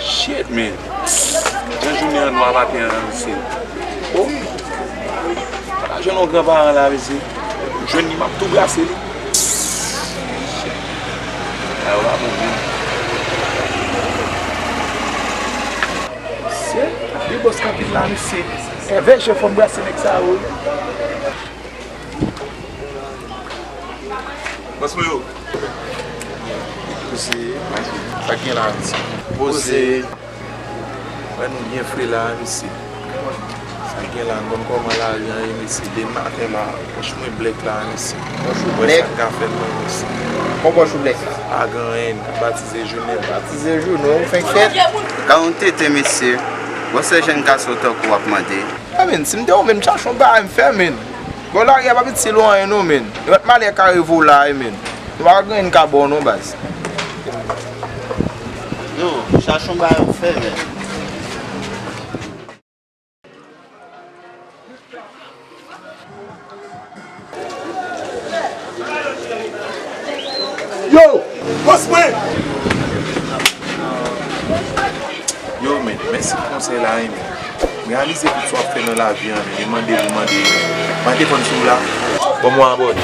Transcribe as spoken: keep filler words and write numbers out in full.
Shit, man. Jan jounen an nwa maten an, mesye. Oh. Pa jwenn yon gran paran la, mesye. Jwenn li, m ap tou brase li. Shit. Sa yo pa bon, man. Mesye, ap de bòs kanpe la, mesye. Evè, je fò m brase nèg sa yo. Bòs mwen yo. Poze. Sa k gen la, mesye? Poze. Wè nou byen fre la, mesye. Sa k gen la, nou konn kòman lari an ye, mesye. Demen maten la, pòch mwen blèk la, mesye. Pòch ou blèk? Wè sa k ka fèt la, mesye. Kon pòch ou blèk la? Pa gen anyen, n ka batize jounen. Batize jounen, ou fenk fèt? Ka yon tete, mesye. Bon, se jèn gason tankou w ap mande. A men, si m te ou menm, chache yon bagay m fè, men. Bon, lari a pa piti lwen non, men. Nou mèt malè kare vo la, men. Nou pa gen anyen ka ba w non, baz. Yo, chache yon bagay ou fè, men. Yo, bòs mwen! Yo, men, mèsi pou konsèy la, wi, men. Reyalize tout sa w ap fè nan lavi an, men. E mande pou mande. Mande fòn sou la. Bon, mwen abòne.